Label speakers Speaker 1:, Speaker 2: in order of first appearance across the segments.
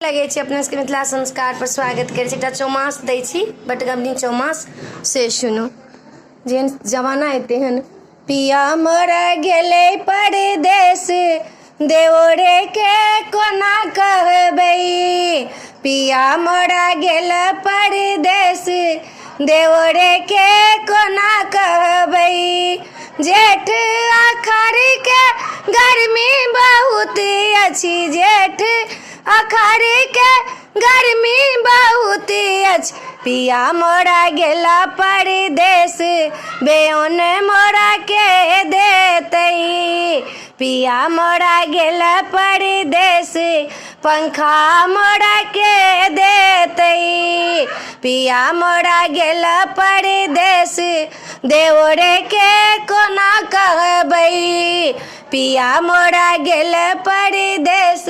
Speaker 1: लगै छी अपना सबके मिथिला संस्कार पर स्वागत करै छी। एकटा चौमास दै छी, बटगमनी चौमास, से सुनू। जेहन जमाना है तेहन। पिया मोरा गेलै परदेश, देवरे के कोना कहबै। पिया मोरा गेल परदेश, देवरे के कोना कहबै। जेठ अखाड़ के गर्मी बहुत अछि, जेठ अखाड़ के गर्मी बहुत अछि। पिया मोरा गेला परदेश, बेओन मोरा के देतै। पिया मोरा गेला परदेश, पंखा मोरा के देतै। पिया मोरा गेला परदेश, देवरे के कोना कहबै। पिया मोरा गेल परदेश,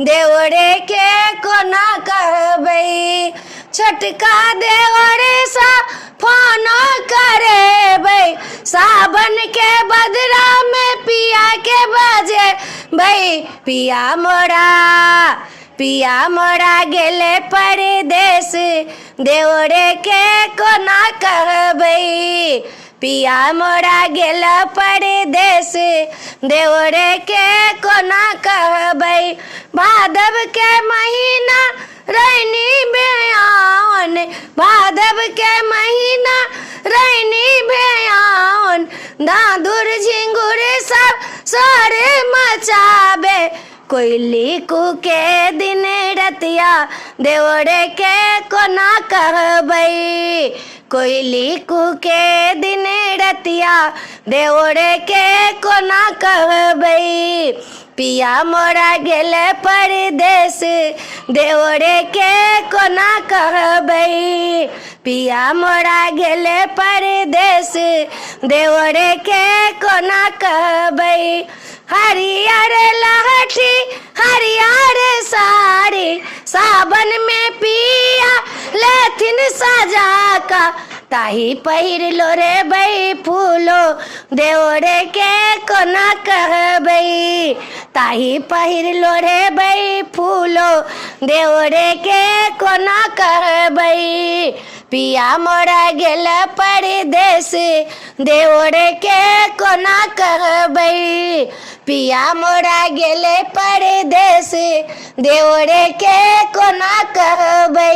Speaker 1: देवरे के कोना कहबै। छोटका देवरसँ फोन करेबै, सावन के बदरा में पिया के बजेबै। पिया मोरा, पिया मोरा गेले परदेश, देवरे के कोना कहबै। पिया मोरा गेल परदेश, देवरे के कोना कहबै। भादव के महीना रैनी बेआन, भादव के महीना रैनी बेआन, दादुर झिंगुर सब शोर मचाबे। कोयली के दिन रतिया, देवरे के कोना कहबै। कोयली के दिन रतिया, देवरे के कोना कहबै। पिया मोरा गेले परदेश, देवरे के कोना कहबै। पिया मोरा गेले परदेश, देवरे के कोना कहबै। हरियर लहठी हरियर साड़ी, सावन में पिया लेथिन सजा का, ताही पहिर लो रे बै फूलो, देवरे के कोना कहबै। ताही पहिर लो रे बै फूलो, देवरे के कोना कहबै। पिया मोरा गेल परदेश, देवरे के कोना कहबै। पिया मोरा गेले परदेश, देवरे के कोना कहबै।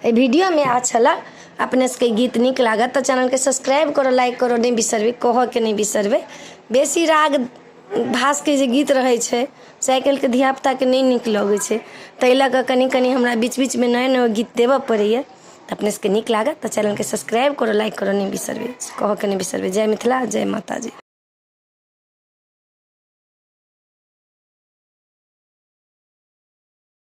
Speaker 1: एहि वीडियोमे आ छलए। अपने सबके गीत नीक लागत तऽ चैनलके सब्सक्राइब करू, लाइक करू, नहि बिसरबै, कहऽके नहि बिसरबै। बेसी राग भासके जे गीत रहै छै से आइ काल्हिके धियापुताके नहि नीक लगै छै, ताहि लऽ कऽ कनि कनि हमरा बीच बीचमे नया नया गीत देबऽ पड़ैए। तऽ अपने सबके नीक लागत तऽ चैनलके सब्सक्राइब करू, लाइक करू, नहि बिसरबै, कहऽके नहि बिसरबै। जय मिथिला, जय माताजी।